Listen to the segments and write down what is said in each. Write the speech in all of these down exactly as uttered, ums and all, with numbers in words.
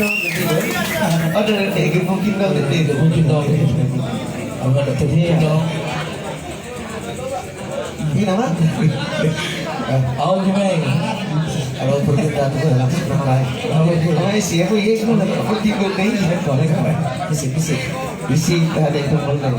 Ada, ada, mungkin dong, mungkin dong. Apa ada tuh? Iya. Ini nama? Oh, gimana? Kalau pergi tak tuh, langsung nama lain. Oh, iya. Oh, isi, aku iya, aku nggak, aku tidur nih, iya, boleh, boleh. Isi, isi. Isi, tak ada yang telepon.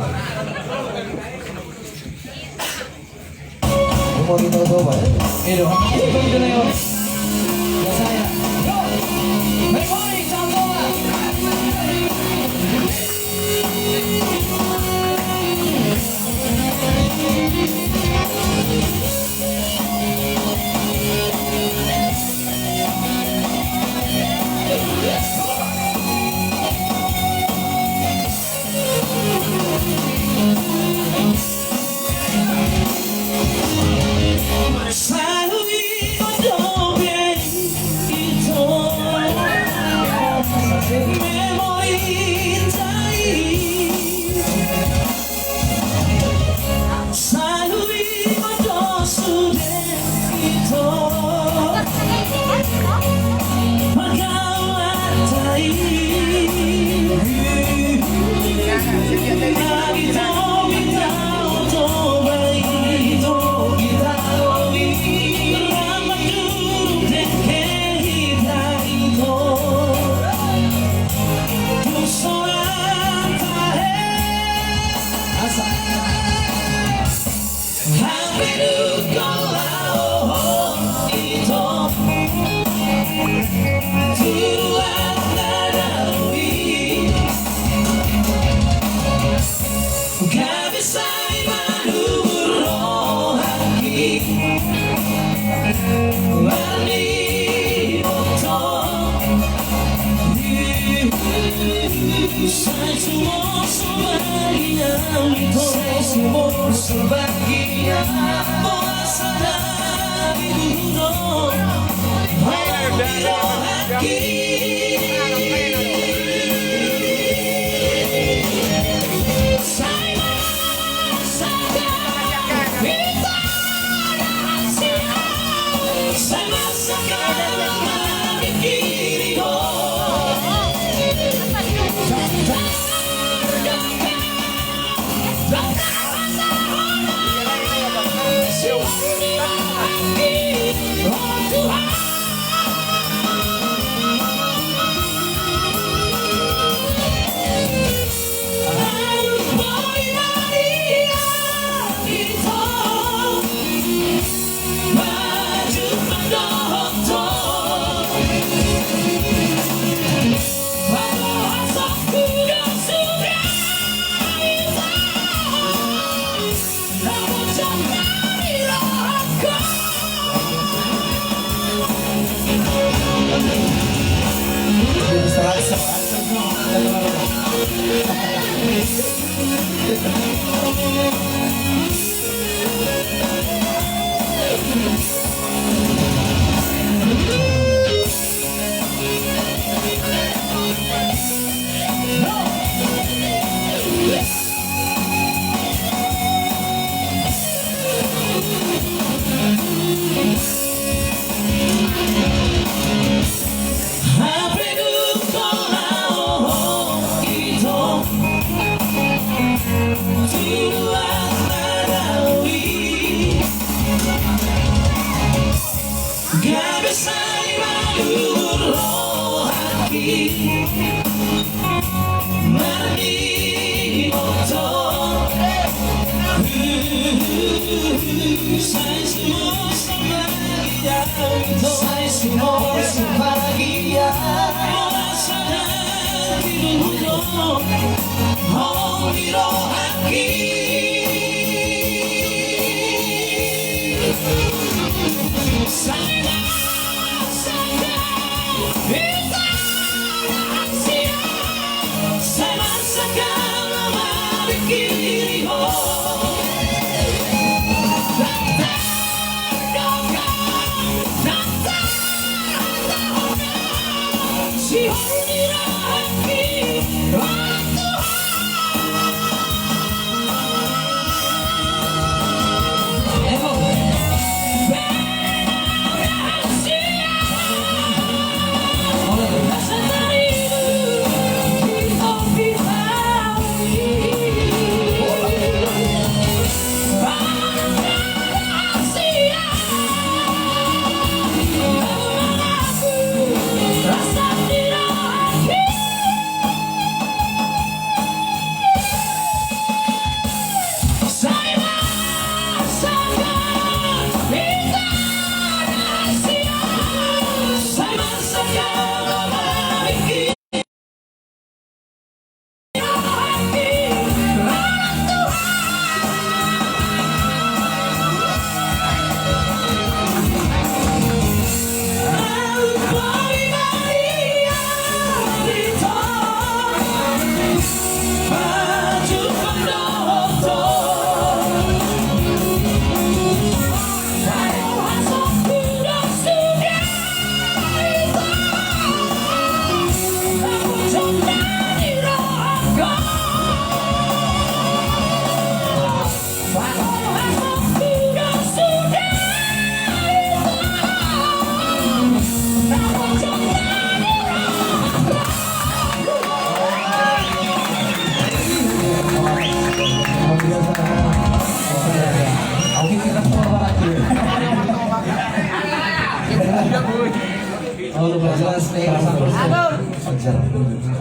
Ya.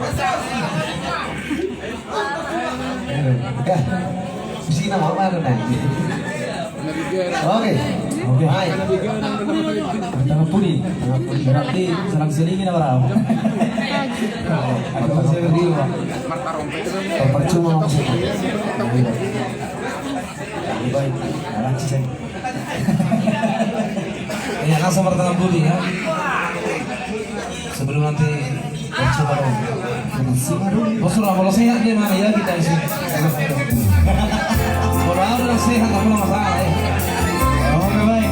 Sini nama mana nih? Oke. Oke. Baik. Tangapuni. Berarti selang selingi nama. Ada percuma. Percuma. Baik. Iya, langsung pertama budi ya. Sebelum nanti coba dong. Bos, sudah, kalau sehat dia mah, ya, kita isi. Kalau ada sehat, apa masalah, ya? Oke, baik.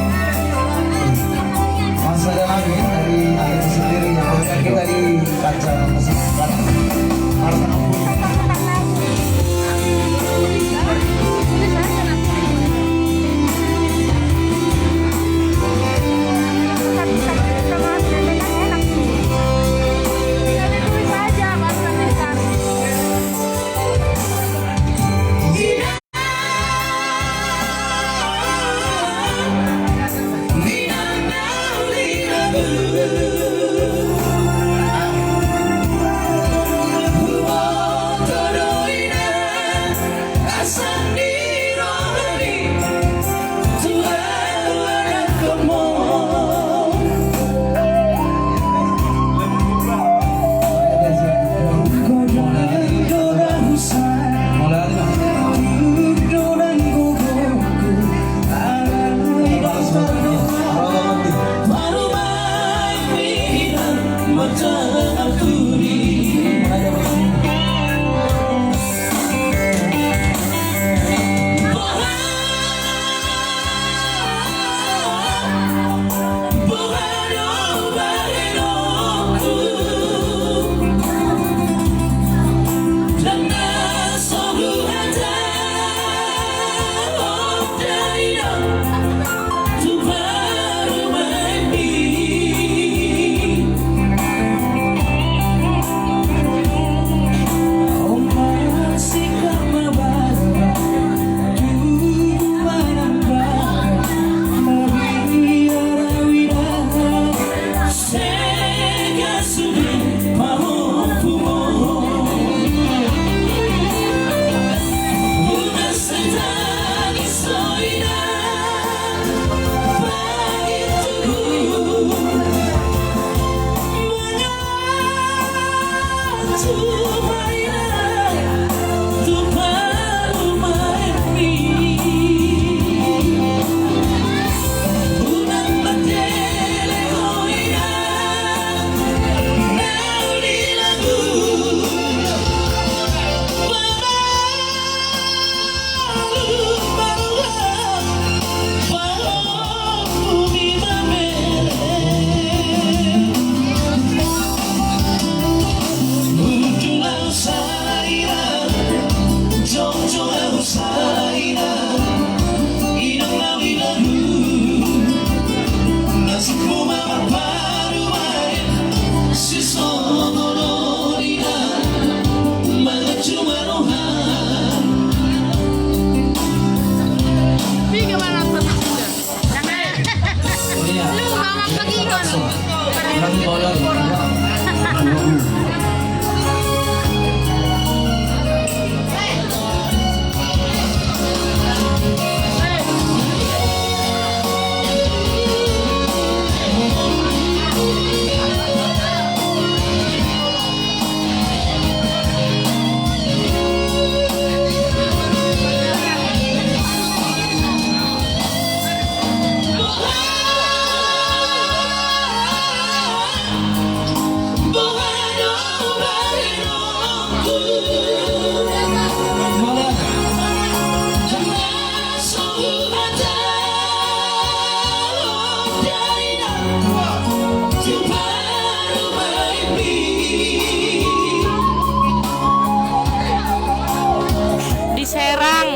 Masih ada lagi dari, dari sendiri, yang kita di kaca musik. Di Serang.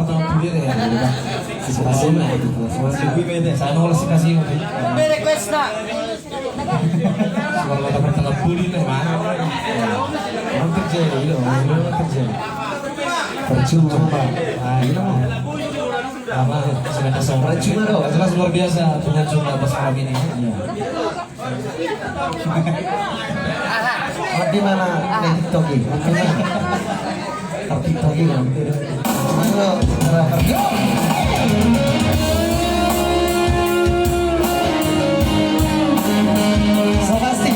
Pudi ya, gitu, Pak. Terima kasih, Pak. Terima kasih, Pak. Saya mau kasih kasih, Pak. Bere questa. Suara mata pertengah pudi, Pak. Mau kerja, gitu, mau kerja. Percuma, Pak. Ah, iya, Pak. Apa, sudah kasar. Percuma, dong. Jelas luar biasa pengunjung Labas malam ini. Iya. Di mana? Di TikTok ini. Di mana? TikTok ini. Halo. So pasti.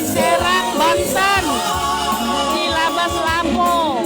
Serang Banten, di Labas Lapo.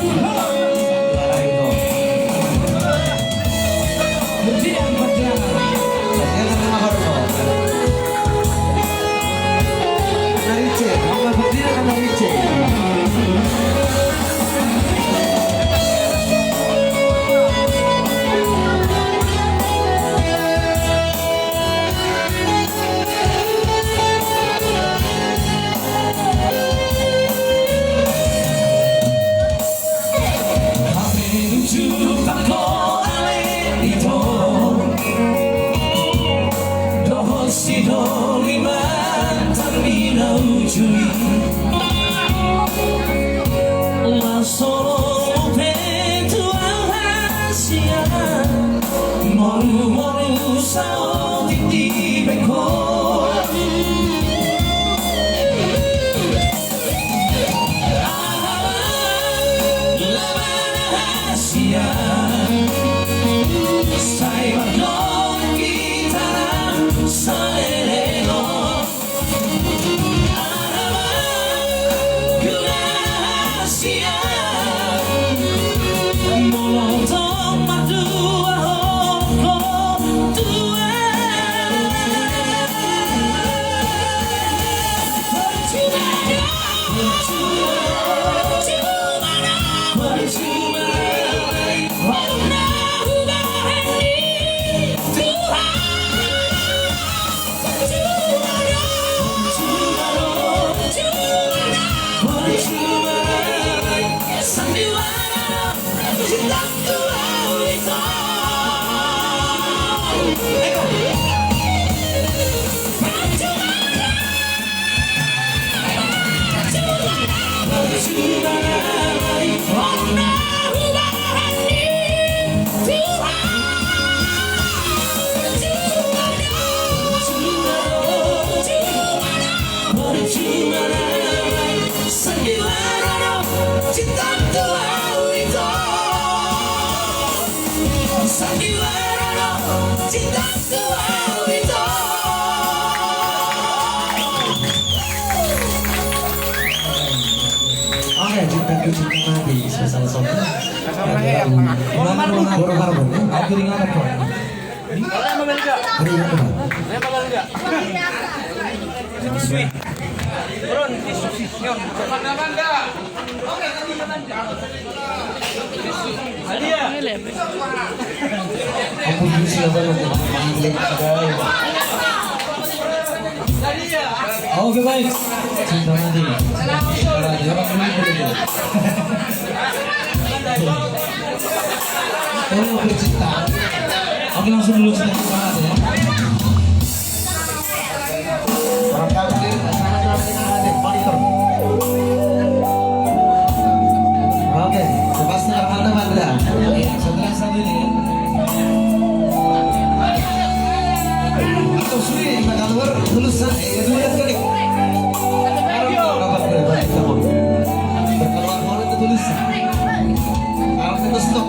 Oke, cintaku cinta mati, spesial song. Gimana, Bro Marbun? Aku ringan apa? Ringan apa? Oke, baik. Cinta mati. Oh, bercinta. Oke, langsung dulu cinta mati, ya. Oke, lepas ni Armando Mandra. Setelah satu ini. Atau sudah kita keluar tulisan, eh, dulu ya, sekali. Rapat, rapat, rapat. Keluar, keluar itu tulisan. Kalau kita stop.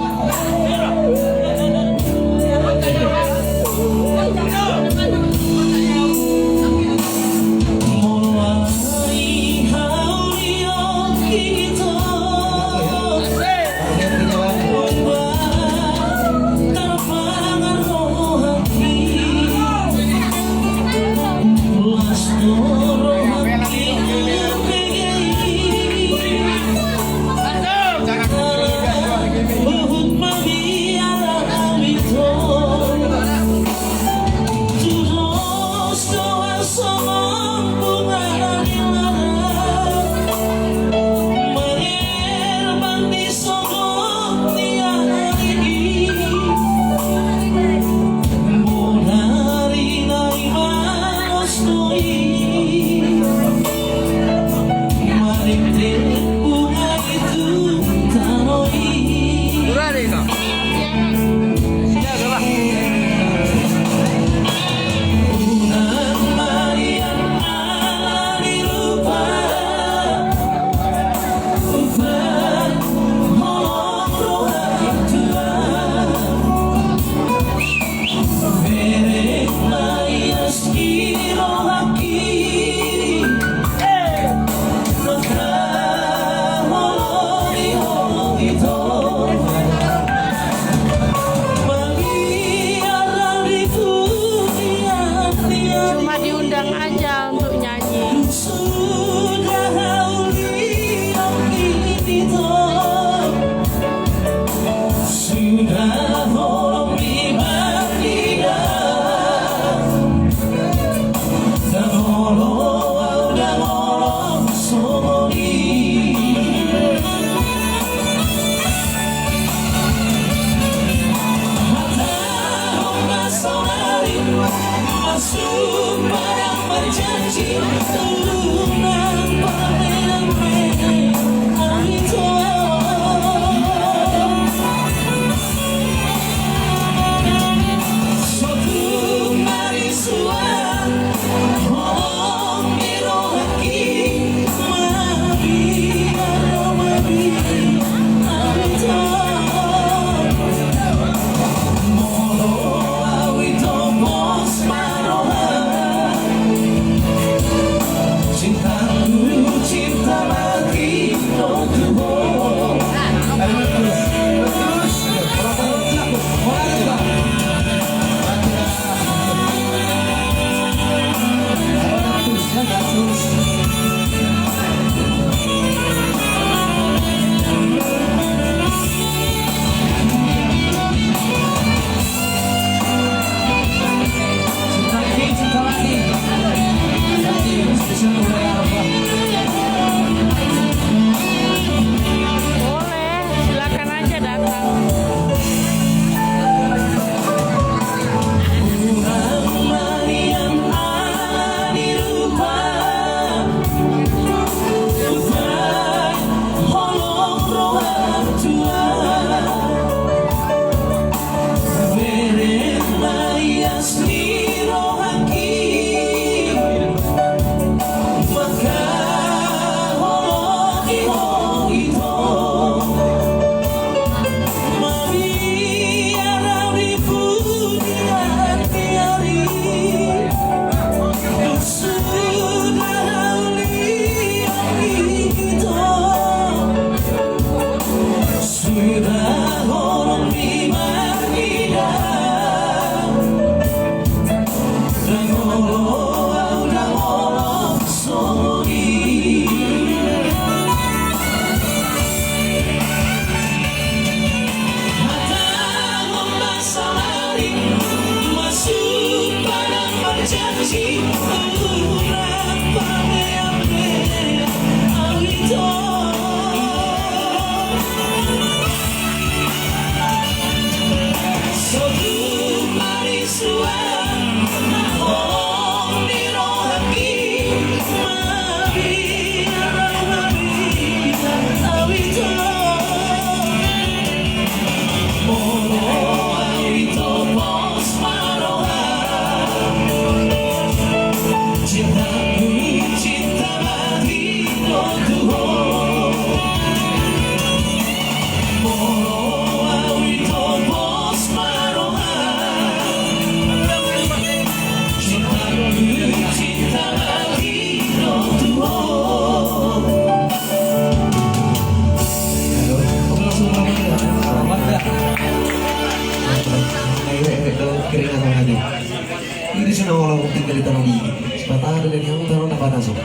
Langsung. Mas.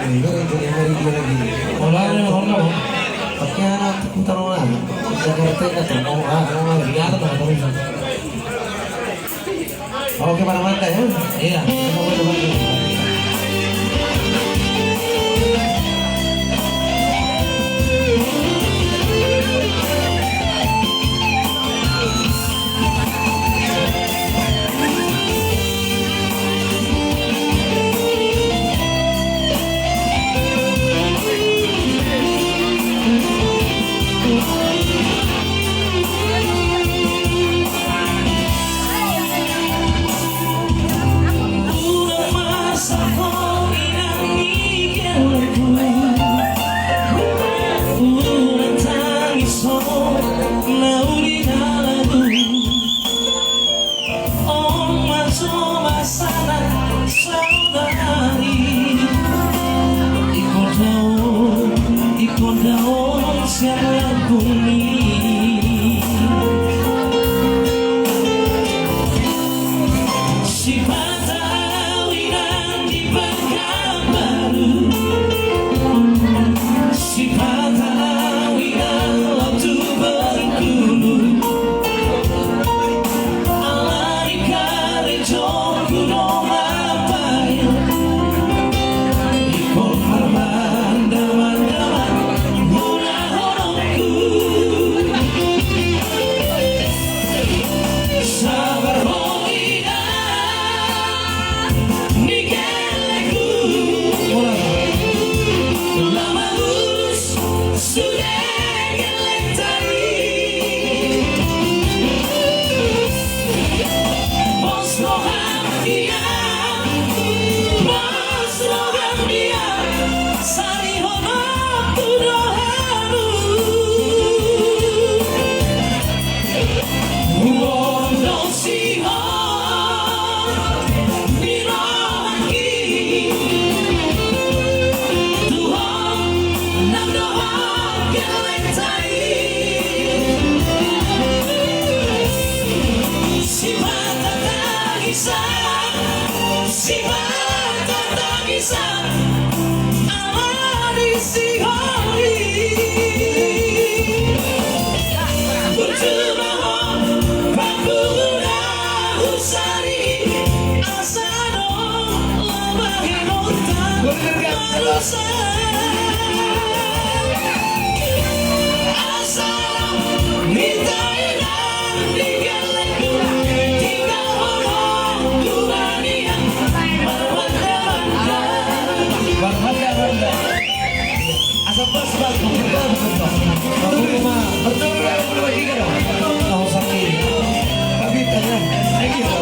Ini kan yang punya hari dia lagi. Pola yang ronda, Bang. Pakai anak putar orang. Jakarta itu mau ah, mau lagi ada tak tahu. Oke, para mata ya. Iya. Sipata awi nang di Pekanbaru, sipata awi nang laho tu Bengkulu. Ala ni karejongku do mambahen, ingkon marmandamandam hulahulahononku. Sabar ho inang ni gellengku. Lam malurus sude gellengta i. Pos roham dia, pos roham dia, salihononku do hamu. Huondonghon di rohangki, tu ho nang dohot gellengta i. Sipata tangisan, sipata tangisan, ala ni si Hori. Burju ma ho, panggungun ahu sari, asa adong lam bahenonta marusa. Asa lam hita inang di gellengku, tinggalhon ho tu banian marmandamandam. Marmandamandam. Asa pas, pas, pas. Bertemu, bertemu, bertemu, bertemu. Kau sakit. Tapi tangan, ayo kita.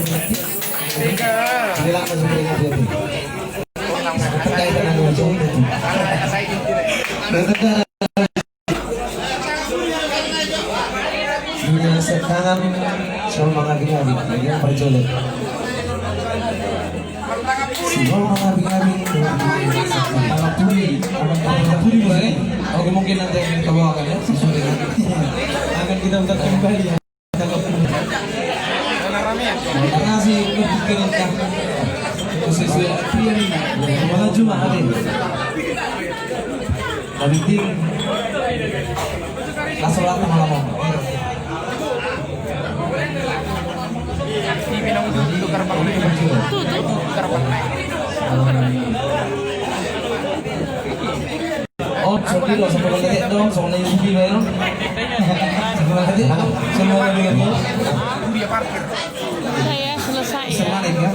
Dunia setangan, selalu mengabing-abing, ini yang perjolek. Selalu mengabing-abing. Anak puri, anak puri, anak puri, Bang, eh? Oke, mungkin nanti akan kita bawakan, ya, sesuai dengan, akan kita minta kembali, ya. Terima kasih, sesuai pilihan ini. Terima kasih, Bang. Tapi tim, langsung lah, teman-teman. Oh, sopir, sopir lagi dong, soalnya sopir, ya. Sopir lagi, sopir lagi. Saya selesai, ya. Selesai, ya.